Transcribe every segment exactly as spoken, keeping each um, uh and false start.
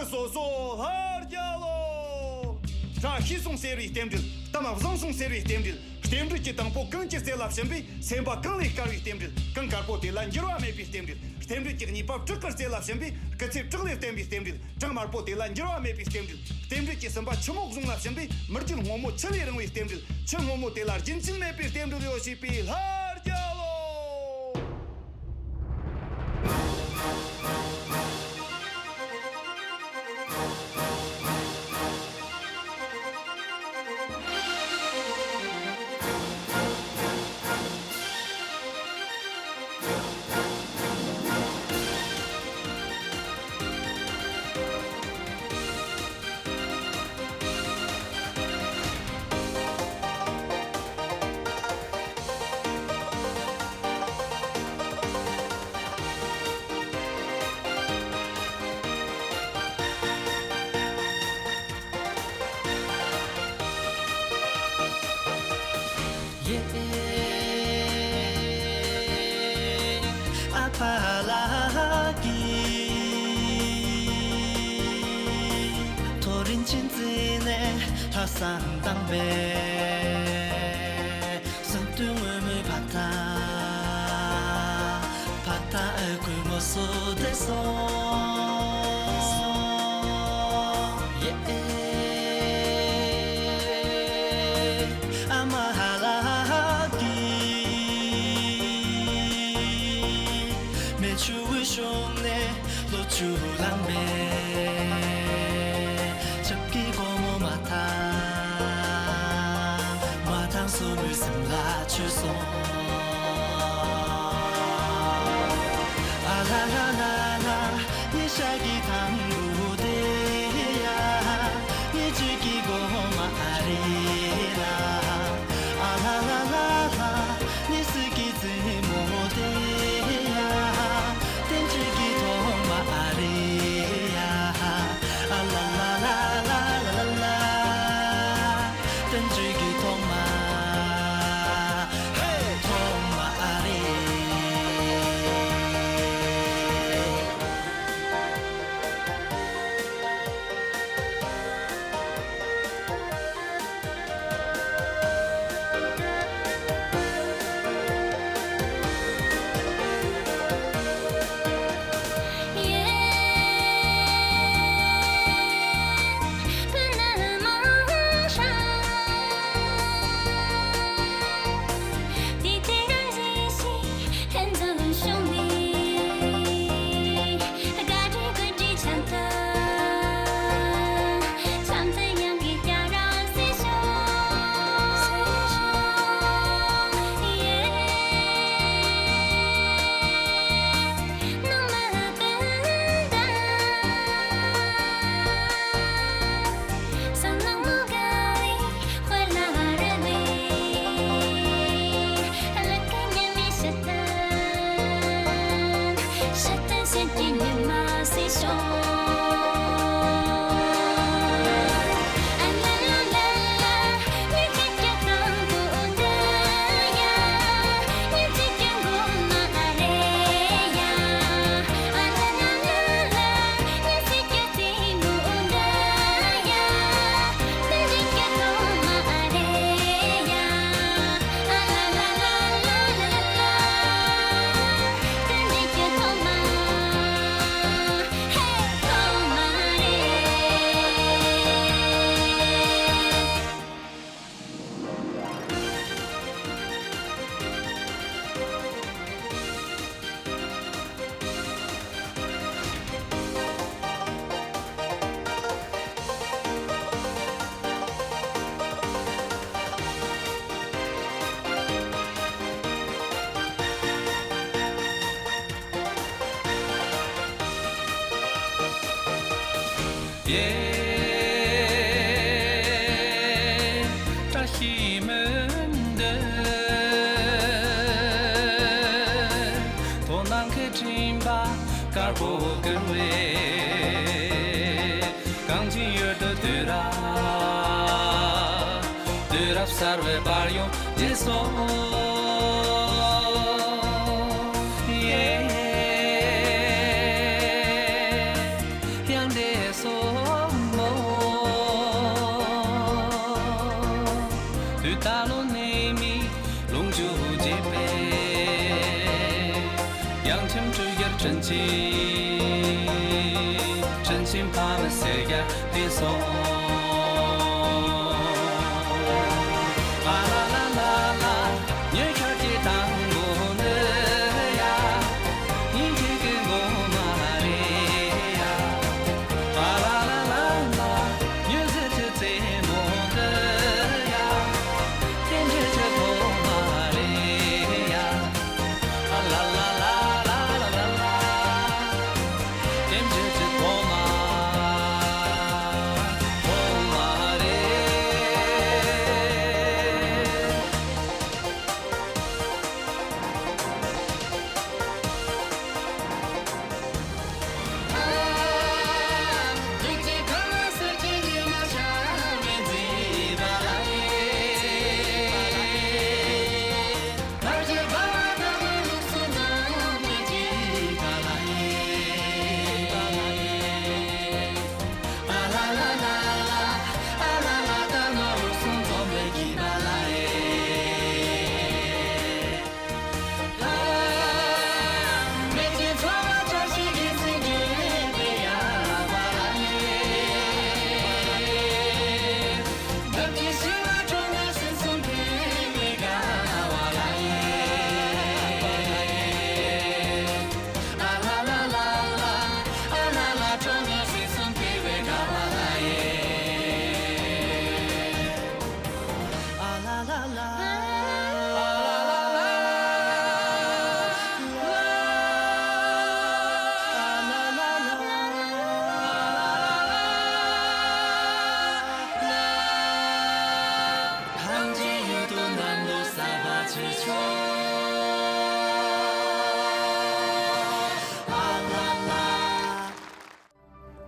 སོ་སོ་ལྷ་རྒྱལ་ལོ། བཀྲ་ཤིས་སོང་ཟེར་བའི་རྟེན་འབྲེལ། གཏམ་བཟང་སོང་ཟེར་བའི་རྟེན་འབྲེལ། རྟེན་འབྲེལ་གྱི་དང་པོ་གངས་ཀྱི་རྩེ་ལ་ཕྱིན་པས། སེམས་པ་གངས་ལས་དཀར་བའི་རྟེན་འབྲེལ། གངས་དཀར་པོ་དེ་ལ་འགྱུར་བ་མེད་པའི་རྟེན་འབྲེལ། རྟེན་འབྲེལ་གྱི་གཉིས་པ་བྲག་གི་རྩེ་ལ་ཕྱིན་པས། སྐུ་ཚེ་བྲག་ལས་བརྟན་པའི་རྟེན་འབྲེལ། བྲག་དམར་པོ་དེ་ལ་འགྱུར་བ་མེད་པའི་རྟེན་འབྲེལ། རྟེན་འབྲེལ་གྱི་གསུམ་པ་ཆུ་མོ་གཟུངས་ལ་ཕྱིན་པས། མི་རྒྱུད་སྔོན་མོ་ཆུ་ལས་རིང་བའི་རྟེན་འབྲེལ། ཆུ་སྔོན་མོ་དེ་ལ་རྒྱུན་ཆད་མེད་པའི་རྟེན་འབྲེལ་ཡོད་ཅེས་པའི་ལྷ་རྒྱལ་ལོ། ཡེ། ཨ་ཕ་ལགས་ཀྱིས་ཐོ་རེངས་ཆུ་འཛིན་ནས་ལྷ་བསང་བཏང་པས། གསང་འདུས་སྔོན་མོའི་ཕ་མཐའ། ཕ་མཐའ་ཨ་ཁུའི་ངོ་སོ་བདེ་སོང་། ཡེ། ཨ་མ་ལགས་ཀྱིས་མེ་ཆུ་བོའི་གཞུང་ནས་ལོ་བཅུ་བླངས་པས། ཆབ་ཀྱི་སྒོ་མོ་མ་ཐག་མ་ཐང་སྲུ་མོའི་སེམས་ལ་ཆུད་སོང་། ཨ་ལ་ལ་ལ་ལ། ཉི་ཤར་གྱི་དང་པོ་དེ་ཡ། ཉི་ཆུ་གི་སྒོ་མ་ཨ་རི་ལ། ཨ་ལ་ལ་ལ་ལ། ཉི་ཟེར་གྱི་རྩེ་མོ་དེ་ཡ། བསྟན་བཅོས་ཀྱི་ཐོག་མ་ཨ་རི་ཡ། ཨ་ལ་ལ་ལ་ལ་ལ་ལ། བསྟན་བཅོས་ཀྱི་ཐོག་མ། ཧེ། ཐོག་མ་ཨ་རི། ཡེ། བཀྲ་ཤིས་སྨོན་འདུན། དོ་སྣང་གི་སྤྲིན་པ་དཀར་པོ་བསྒྱུར་བས། གངས་ཅན་ཡུལ་དུ་དུས་རབས། དུས་རབས་གསར་བའི་དཔལ་ཡོན་རྒྱས་སོ། ཡེ། ཡང་བདེ་སོ། 真情，真情怕没谁家的送。啊啦啦啦啦，你看这当我的呀，你这个我妈的呀。啊啦啦啦啦，你是这怎么的呀？天天这不妈的呀。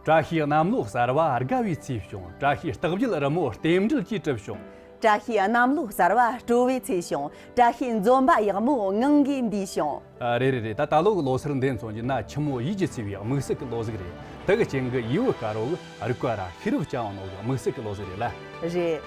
བཀྲ་ཤིས་གནམ་ལོ་གསར་བ་དགའ་བའི་ཚེས་བྱུང་། བཀྲ་ཤིས་སྟག་རྒྱུད་རི་མོ་རྟེན་འབྲེལ་གྱིས་གྲུབ་བྱུང་། བཀྲ་ཤིས་གནམ་ལོ་གསར་བ་སྤྲོ་བའི་ཚེས་བྱུང་། བཀྲ་ཤིས་འཛོམས་པ་ཡག་མོ་ངང་གིས་འདས་བྱུང་། ཨ། རེད་རེད་རེད། ད་ད་ལོ་གི་ལོ་སར་འདི་མཚོན་རྒྱུ་ན་ཆུ་མོ་ཡུལ་གྱི་ཚེས་པའི་དམིགས་བསལ་གྱི་ལོ་ཟིག་རེད། དེ་གི་རྐྱེན་གྱིས་ཡུལ་བུ་དཀར་བོ་གི་རུས་ཀ་ར་ཤེས་རབ་བྱ་བ་ནོ་གི་དམིགས་བསལ་གྱི་ལོ་ཟིག་རེད་ལ། རེད།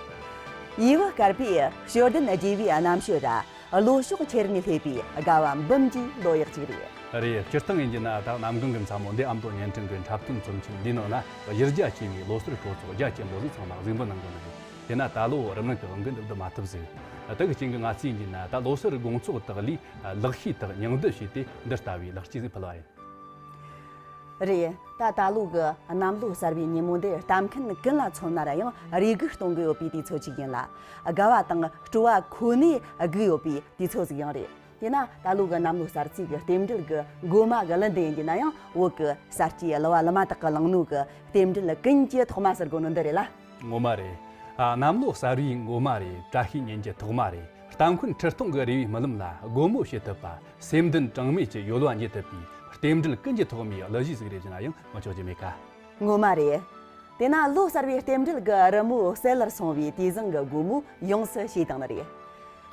ཡུལ་བུ་དཀར་པོས་ཞོ་སྟོན་རྒྱས་པའི་རྣམ་དཔྱོད་ར་ལོ་ཕྱོགས་ཁྱེར་ནས་སླེབས་པའི་དགའ་བ་འབུམ་གྱི་ལོ་ཡག་ཅིག་རེད། རེད། སྤྱིར་བཏང་ཡིན་རྒྱུ་ན་ད་གནམ་གང་གི་མཚན་མོ་འདི་ཨ་མདོ་བརྙན་འཕྲིན་གྱི་འཁྲབ་སྟོན་ཚོམས་ཆེན་འདི་ནང་ན་གཞི་རྒྱ་ཆེ་བའི་ལོ་སར་སྤྲོ་ཚོགས་རྒྱ་ཆེན་པོ་ཟིག་ཚང་མ་གཟིགས་འབུལ་གནང་གོ་ནི་རེད། དེ་ན་ད་ལོ་རིམ་ནང་གི་དབང་གིས་འགྲུབ་འགྲུབ་མ་ཐུབ་ཟིག། དེ་གི་རྐྱེན་གྱིས་ང་ཚོས་ཡིན་རྒྱུ་ན་ད་ལོ་སར་དགོང་ཚོགས་དག་ལས་ལག་ཤེས་དག་ཉུང་བསྡུ་བྱས་ཏེ་འདི་ལྟ་བུའི་ལག་རྩལ་ཟིག་ཕུལ་བ་ཡིན། རེད། ད་ད་ལོ་གི་གནམ་ལོ་གསར་བའི་ཉིན་མོ་འདིར་ལྟ་མཁན་ཀུན་ལ་མཚོན་ན་ར་ཡང་རེ་སྒུག་གཏོང་གི་ཡོད་པའི་དུས་ཚོད་ཅིག་ཡིན་ལ། དགའ་བ་དང་སྤྲོ་བ་ཁོ་ནས་སྒུག་ཡོད་པའི་དུས་ཚོད་ཟིག་ཡང་རེད། དེས་ན་ད་ལོ་གི་གནམ་ལོ་གསར་ཚེས་ཀྱི་རྟེན་འབྲེལ་གྱི་འགོ་མ་གི་གླུ་འདི་ཡིན་རྒྱུ་ན་ཡང་བོད་ཀྱི་ས་སྐྱེས་གླུ་བ་ལི་མ་དག་གིས་བླངས་ནོ་གི་རྟེན་འབྲེལ་ཀུན་གྱི་ཐོག་མ་ཟེར་གོ་ནོ་འདི་རེད་ལ། ངོ་མ་རེད། ཨ། གནམ་ལོ་གསར་བའི་འགོ་མ་རེད། བཀྲ་ཤིས་ཉིན་གྱི་ཐོག་མ་རེད། རྟ་མགོན་ཁྲི་སྟོང་གི་རེ་བའི་རྨི་ལམ་ལ་སྒོ་མོ་ཕྱེ་ཐུབ་པ། སེམས་ལྡན་གྲངས་མེད་ཀྱི་ཡོལ་བ་འགྱེད་ཐུབ་པའི་རྟེན་འབྲེལ་ཀུན་གྱི་ཐོག་མའི་གླུ་གཞས་ཟིག་རེད་ཟེར་ན་ཡང་མི་ཆོག་རྒྱུ་མེད་ཀ། ངོ་མ་རེད། དེས་ན་ལོ་གསར་བའི་རྟེན་འབྲེལ་གྱི་རི་མོ་གསལ་ལེར་སོང་བའི་དུས་བཟང་གི་སྒོ་མོ་ཡོངས་སུ་ཕྱེས་བཏང་ནི་རེད།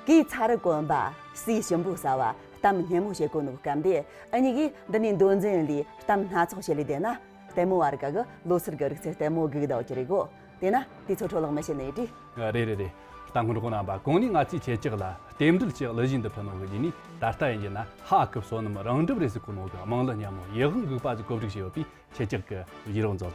གོས་ཚ་རུ་གོན་པ། སའི་ཞིམ་པོ་ཟ་བ། གཏམ་སྙན་མོ་བཤད་གོ་ནོ་སྐབས་འདི་འུ་གཉིས་ཀྱིས་འདི་ནས་མདོ་འཛིན་ལས་གཏམ་སྣ་ཚོགས་བཤད་ལས་བསྡད་ན། ལྟད་མོ་བ་རིགས་གིས་ལོ་སར་གི་རིག་རྩལ་ལྟད་མོ་སྒུག་བསྡད་ཀྱི་རེད་གོ། དེས་ན་དུས་ཚོད་འཕྲོ་བརླག་མི་བྱེད་ནི་ཡིན་དྲིས། རེད་རེད་རེད། རྟ་མགོན་རོགས་རྣམ་པ། གོང་ནས་ང་ཚོས་ཁྱེད་ཅག་ལ་རྟེན་འབྲེལ་གྱི་གླུ་གཞས་འདི་ཕུལ་ནོ་གི་རྗེས་ནས། ད་ལྟ་ཡིན་རྒྱུ་ན་ཧ་གི་བསོད་ནམས་རང་གྲུབ་རེད་ཟེར་གོ་ནོ་གི་དམངས་གླུ་སྙན་མོ་ཡིད་དབང་འགུག་པ་ཟིག་གོ་སྒྲིག་བྱས་ཡོད་པས། ཁྱེད་ཅག་གིས་གཟིགས་རོགས་མཛོད།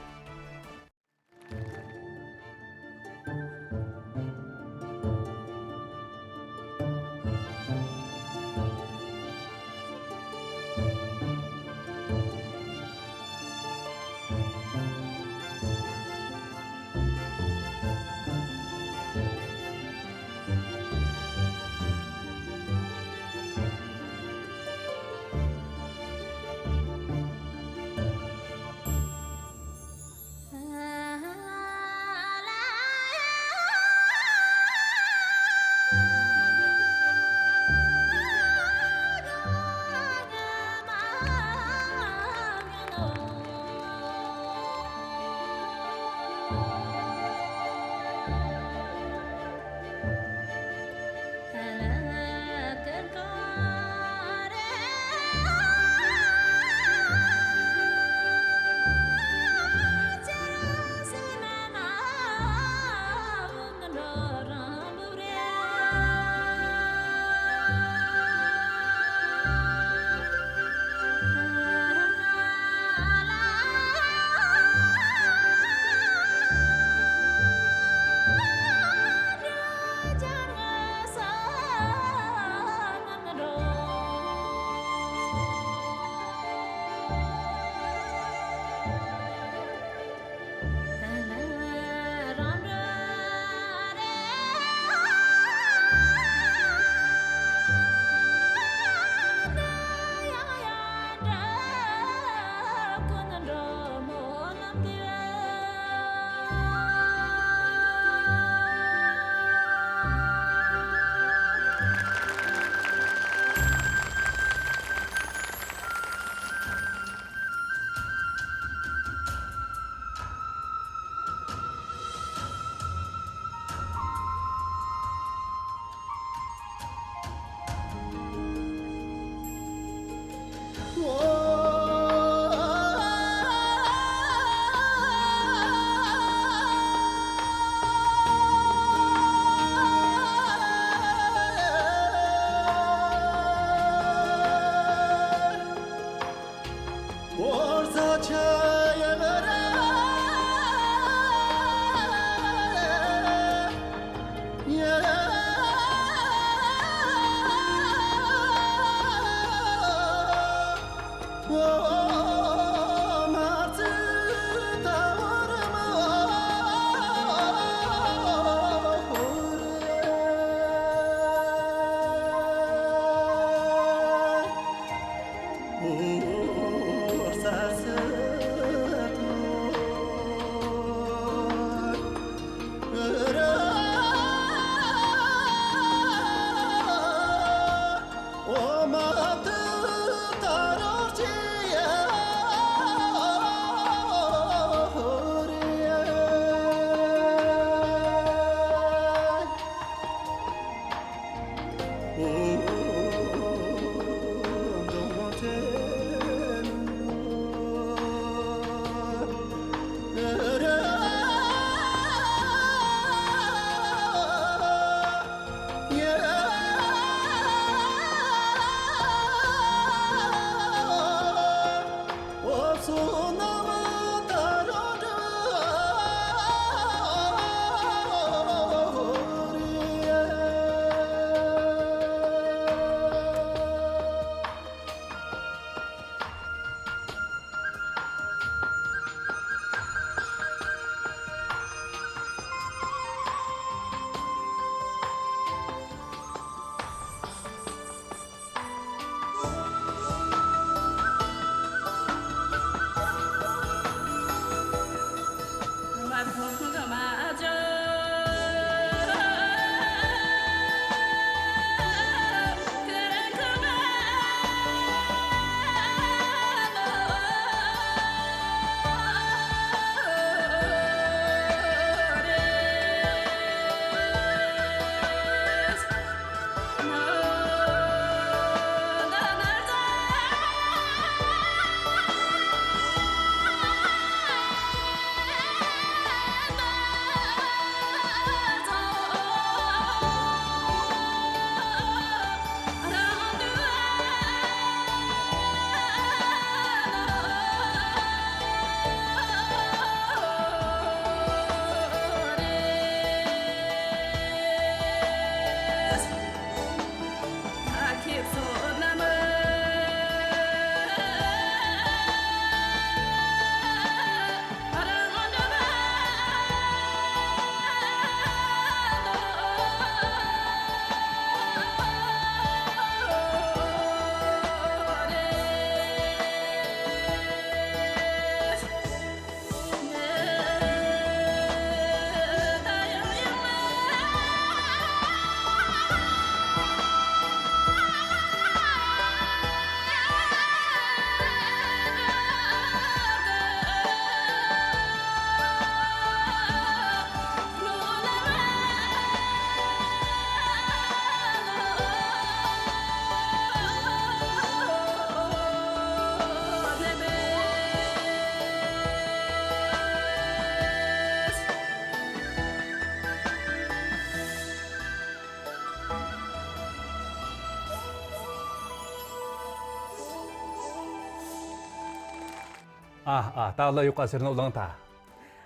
ཨ་ཨ། ད་ལ་ཡོད་ཀ་ཟེར་ནོ་བླངས་ཐལ།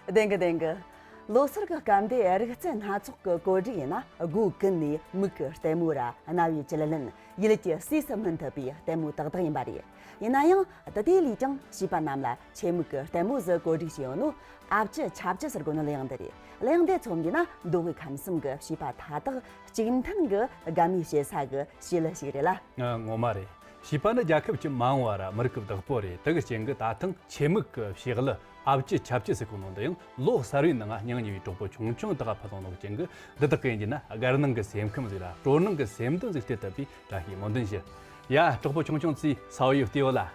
བདེན་གི་བདེན་གི། ལོ་སར་གི་སྐབས་འདིའི་རིག་རྩལ་སྣ་ཚོགས་ཀྱི་གོ་སྒྲིག་ཡིན་ན། སྒོ་ཀུན་ནས་མིག་གི་ལྟད་མོ་ར་རྣ་བའི་དྲིས་ལན། ཡིད་ཀྱི་ཟས་སུ་སྨིན་ཐུབ་པའི་ལྟད་མོ་ཏག་ཏག་ཡིན་པ་རེད། ཡིན་ན་ཡང་ད་ལྟའི་ལས་ཀྱང་བྱིས་པ་རྣམས་ལ་ཆེད་མིག་གི་ལྟད་མོ་ཟིག་གོ་སྒྲིག་བྱས་ཡོད་ནོ། ཨ་བཅུ་ཆ་བཅུ་ཟེར་གོ་ནོ་གླུ་དབྱངས་འདི་རེད། གླུ་དབྱངས་འདི་ཚོ་འདི་ན་མདོ་དབུས་ཁམས་གསུམ་གི་བྱིས་པ་མཐའ་དག་གཅིག་མཐུན་གྱི་དགའ་མོས་བྱེད་ས་གི་བྱིས་གླུ་ཞིག་རེད་ལ། ཨ། ངོ་མ་རེད། བྱིས་པ་ནི་རྒྱལ་ཁབ་ཀྱི་མ་འོངས་པ་ར་མི་རིགས་ཀྱི་བདག་པོ་རེད། དེ་གི་རྐྱེན་གྱིས་ད་ཐེངས་ཆེད་དམིགས་ཀྱི་བྱིས་གླུ་ཨ་བཅུ་ཆ་བཅུ་ཟེར་གོ་ནོ་འདི་ཡང་ལོ་གསར་བའི་ནང་སྙིང་ཉེ་བའི་གྲོགས་པོ་ཆུང་ཆུང་དག་ཕུལ་ཡོང་ནོ་རྐྱེན་གྱིས། འདི་དག་གི་ཡིན་གྱི་ན་དགའ་སྣང་གི་སེམས་ཁམས་ཟིག་ར་སྤྲོ་སྣང་གི་སེམས་གཏམ་ཟིག་སྟེར་ཐུབ་པའི་བཀྲ་ཤིས་སྨོན་འདུན་ཞུ། ཡ། གྲོགས་པོ་ཆུང་ཆུང་ཚོས་ས་བོ་ཡི་སྟེ་བོ་ལ།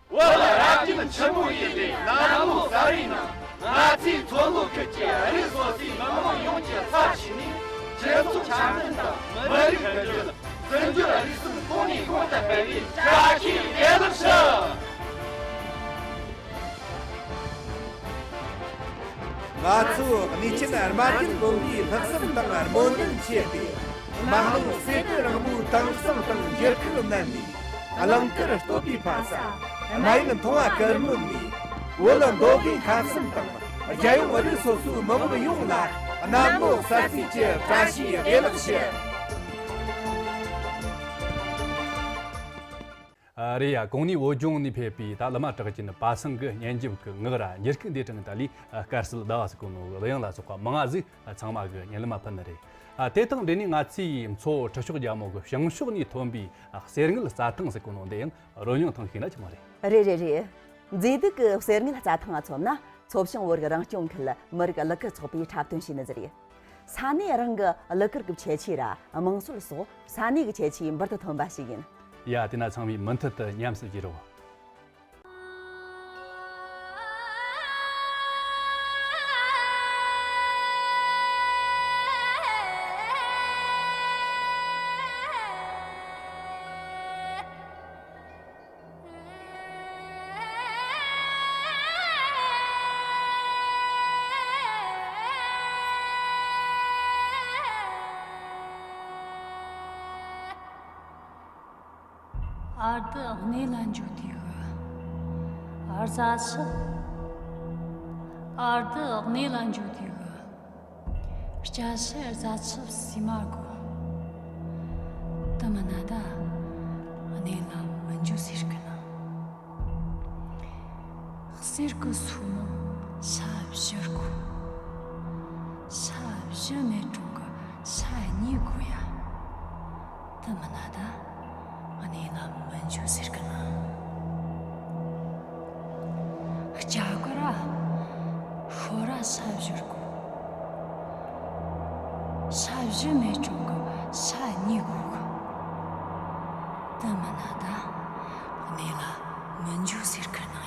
བོད་ལ་རབ་བརྟན་ཆེན་མོ་ཡིན་པའི་གནམ་ལོ་གསར་བའི་ནང་། ང་ཚོའི་མཚོ་ལྷོ་ཁུལ་གྱི་རིགས་སོ་སོའི་མི་དམངས་ཡོངས་ཀྱི་ཚབ་བྱས་ནས། སྤྱི་ཚོགས་འཆམ་མཐུན་དང་མི་རིགས་མཐུན་སྒྲིལ། བཙན་བྱོལ་རིག་གསུམ་གོང་ནས་གོང་དུ་སྤེལ་བའི་བཀྲ་ཤིས་བདེ་ལེགས་ཞུ། ང་ཚོས་གནས་ཆེན་རྨ་རྒྱལ་དགོན་པའི་ལྷག་བསམ་དང་སྨོན་འདུན་ཆེ་བའི་དམག་དམངས་སེ་གོལ་རིང་མོའི་དེང་སང་དང་འགྱུར་ཁུག་མནན་ནས། གླིང་དཀར་སྟོད་པའི་ཕ་ས་རྨ་ཡུལ་མཐོང་བ་ཀིར་མོ་ནས། བོད་ལ་འདོད་དགུའི་ཁ་བསམ་དང་། རྒྱལ་ཡོངས་རིགས་སོ་སོའི་མི་དམངས་ཡོངས་ལ་གནམ་ལོ་གསར་ཚེས་ཀྱི་བཀྲ་ཤིས་བདེ་ལེགས་ཞུ། ཨ། རེད་ཡ། གོང་ནས་བོད་ལྗོངས་ནས་ཕེབས་པའི་ད་ལི་མ་གྲགས་ཅན་པ་སངས་ཀྱི་སྙན་འཇེབས་ཀྱི་ངག་ར་འགྱུར་ཁུག་འདི་དྲངས་ད་ལས། ཨ། དཀར་གསལ་ཟླ་བ་ཟེར་གོ་ནོ་གླུ་དབྱངས་ལ་སོགས་པ་མང་ང་ཟིག་ཚང་མ་གི་སྙན་ལམ་མ་ཕུལ་ནི་རེད། ཨ། དེ་དང་འབྲེལ་ནས་ང་ཚོས་མཚོ་ཁྲི་ཤོག་རྒྱལ་མོ་གི་བྱང་ཕྱོགས་ནས་ཐོན་པའི། ཨ། གསེར་དངུལ་རྩྭ་ཐང་ཟེར་གོ་ནོ་འདི་ཡང་རོལ་མྱོང་ཐེངས་ཤིག་ན་ཆོག་མ་རེད། རེད་རེད་རེད། མཛེས་སྡུག་གི་གསེར་དངུལ་རྩྭ་ཐང་ང་མཚོན་ན། མཚོ་བྱང་བོད་རིགས་རང་སྐྱོང་ཁུལ་མི་རིགས་གླུ་གར་ཚོགས་པས་འཁྲབ་སྟོན་བྱས་ནི་ཟིག་རེད། ས་གནས་རང་གི་གླུ་གར་གྱི་ཁྱད་ཆོས་ར་དམངས་སྲོལ་སོགས་ས་གནས་ཀྱི་ཁྱད་ཆོས་འབུར་དུ་ཐོན་པ་ཞིག་ཡིན། ཡ། དེ་ན་ཚང་མས་མུ་མཐུད་དུ་ཉམས་སུ་བཞེས་རོགས། ཨ། འདི་གནས་ལ་འགྱོ་དུས་གི་རྫ་ཆུ། ཨ། འདི་གནས་ལ་འགྱོ་དུས་གི་སྐྱ་ཤེར་རྫ་ཆུ་བསིལ་མ་གོ། དེ་མིན་ན་ད་གནས་ལ་མི་འགྱོ་ཟེར་གི་ན། གསེར་གི་སོ་མོ་ཤ་བཞི་དགོས། ཤ་བཞི་མེད་རུང་གི་ཤ་གཉིས་དགོས་ཡ། དེ་མིན་ན་ད་གནས་ལ་མི་འགྱོ་ཟེར་གི་ན། སྐྱ་གོ་ར་ཤོ་ར་ཤ་བཞི་དགོས། ཤ་བཞི་མེད་རུང་གི་ཤ་གཉིས་དགོས་གི། དེ་མིན་ན་ད་གནས་ལ་མི་འགྱོ་ཟེར་གི་ན་ཡ།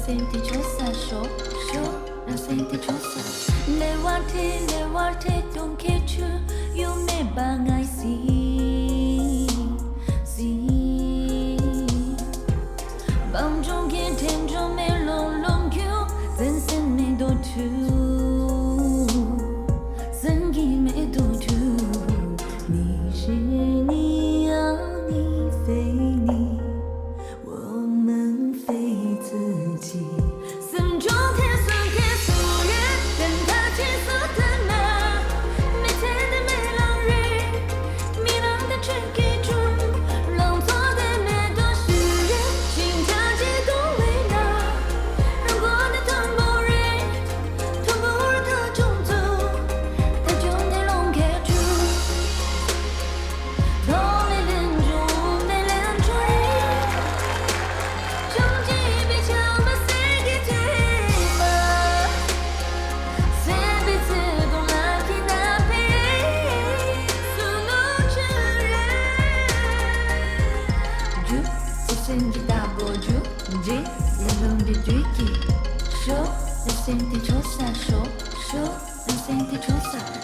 སེམས་དེ་ཆོས་ས་ཤོག་ཤོག་རང་སེམས་དེ་ཆོས་ས། ལེ་བར་ཐེ་ལེ་བར་ཐེ་དོན་ཁྱད་ཆོས་ཡོད་མེད་པ་ངའི་སེམས། སེམས། བང་ཅུང་གི་ཐེན་ཅུང་མེ་ལོང་ལོང་ཁྱུ་བཙན་སེམས་མེ་དོ་ཐུ། སེམས་ཀྱི་མེ་དོ་ཐུ། 你是你呀，你非你，我们非自己。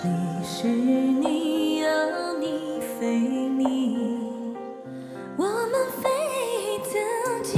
你是你呀，你非你，我们非自己。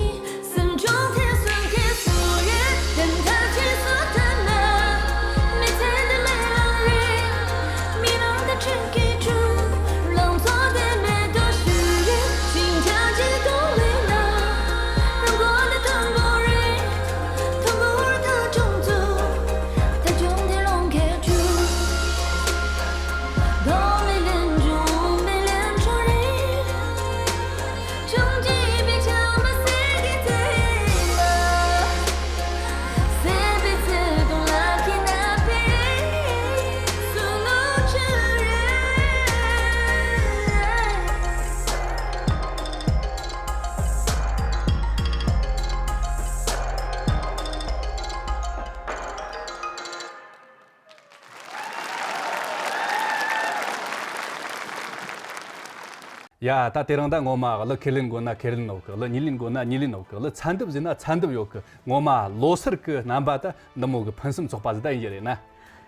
ཡ། ད་དེ་རིང་ད་ངོ་མ་གླུ་ཁས་ལེན་དགོས་ན་ཁས་ལེན་ཡོད་གི། གླུ་གཉིས་ལེན་དགོས་ན་གཉིས་ལེན་ཡོད་གི། གླུ་ཚན་ཐུབ་ཟེར་ན་ཚན་ཐུབ་ཡོད་གི། ངོ་མ་ལོ་སར་གི་རྣམ་པ་ད་འདི་མོ་གི་ཕུན་སུམ་ཚོགས་པ་ཟིག་ད་ཡིན་རྒྱུ་རེད་ན།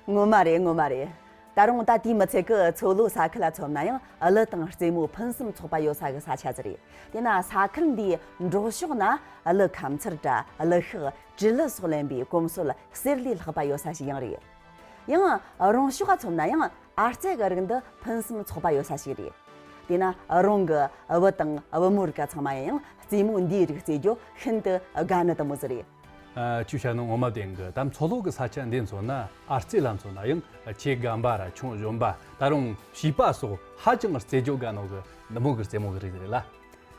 ངོ་མ་རེད། ངོ་མ་རེད། ད་རུང་ད་དེའི་མི་ཚད་གི་མཚོ་ལྷོ་ས་ཁུལ་ལ་མཚོན་ན་ཡང་གླུ་དང་རྩེད་མོ་ཕུན་སུམ་ཚོགས་པ་ཡོད་ས་གི་ས་ཆ་ཟིག་རེད། དེ་ན་ས་ཁུལ་འདིའི་འབྲོག་ཕྱོགས་ན་གླུ་ཁ་མཚར་དྲ་གླུ་ཤགས་དྲིལ་གླུ་སོགས་ལེན་པའི་གོམས་སྲོལ་གསེར་ལས་ལྷག་པ་ཡོད་ས་ཞིག་ཡང་རེད། ཡང་རོང་ཕྱོགས་ལ་མཚོན་ན་ཡང་ཨར་རྩེད་གི་རིགས་འདི་ཕུན་སུམ་ཚོགས་པ་ཡོད་ས་ཞིག་རེད། དེས་ན་རོང་གི་བུ་དང་བུ་མོ་རིགས་ཚང་མ་ཡང་རྩེད་མོ་འདིའི་རིགས་རྩེ་རྒྱུ་ཤིན་ཏུ་དགའ་ནི་དེ་མོ་ཟིག་རེད། ཨ། ཁྱོས་བཤད་ནོ་ངོ་མ་བདེན་གི། ད་མཚོ་ལྷོ་གི་ས་ཆ་འདི་མཚོན་ན་ཨར་རྩེད་ལ་མཚོན་ན་ཡང་ཆེ་རྒན་པ་ར་ཆུང་གཞོན་པ་ད་རུང་བྱིས་པ་སོགས་ཧ་ཅང་རྩེ་རྒྱུ་དགའ་ནོ་གི་འདི་མོ་གི་རྩེད་མོ་གི་རིགས་རེད་ལ།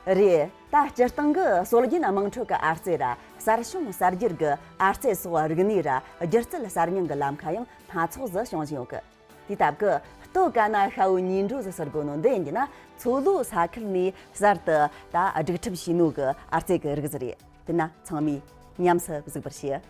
རེད། ད་སྤྱིར་བཏང་གི་སྲོལ་རྒྱུན་དམངས་ཁྲོད་ཀྱི་ཨར་རྩེད་ར་གསར་བྱུང་གསར་འགྱུར་གྱི་ཨར་རྩེད་སོགས་རིག་གནས་ར་སྒྱུ་རྩལ་གསར་རྙིང་གི་ལམ་ཁ་ཡང་སྣ་ཚོགས་སུ་བྱུང་བཞིན་ཡོད་གི། དེ་སྟབས་ཀྱིས་ལྟོ་ག་ན་ཤྭ་བོ་ཉིས་འགྲོ་ཟིག་ཟེར་གོ་ནོ་འདི་ཡིན་གྱི་ན། མཚོ་ལྷོ་ས་ཁུལ་ནས་གསར་དུ་ད་སྒྲིག་ཁྲིམས་བྱས་ནོ་གི་ཨར་རྩེད་ཀྱི་རིགས་ཟིག་རེད། དེ་ན་ཚང་མས་ཉམས་སུ་གཟིགས་པར་བྱེད།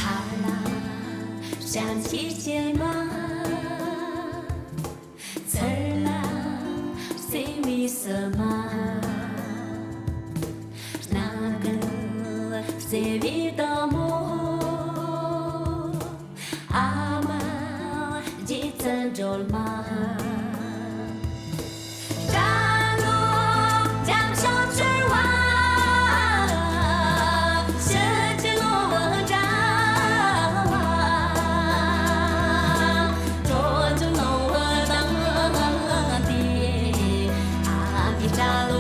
ཕར་ལ་བྱམས་ཀྱི་སྐྱེལ་མ། ཚུར་ལ་སེམས་མའི་བསུ་མ། སྣ་དགུ་བརྩེ་བའི་སྟག་མོ། ཨ་མ་རྗེ་བཙུན་སྒྲོལ་མ། སྐྲ་ལོ་འཇམ་ཞིང་བྱུར་བ། ཕྱི་གི་ལོ་འདྲ་བ། དྲོ་འཇམ་ལོ་བ་དང་དེ། ཨ་མའི་སྐྲ་ལོ།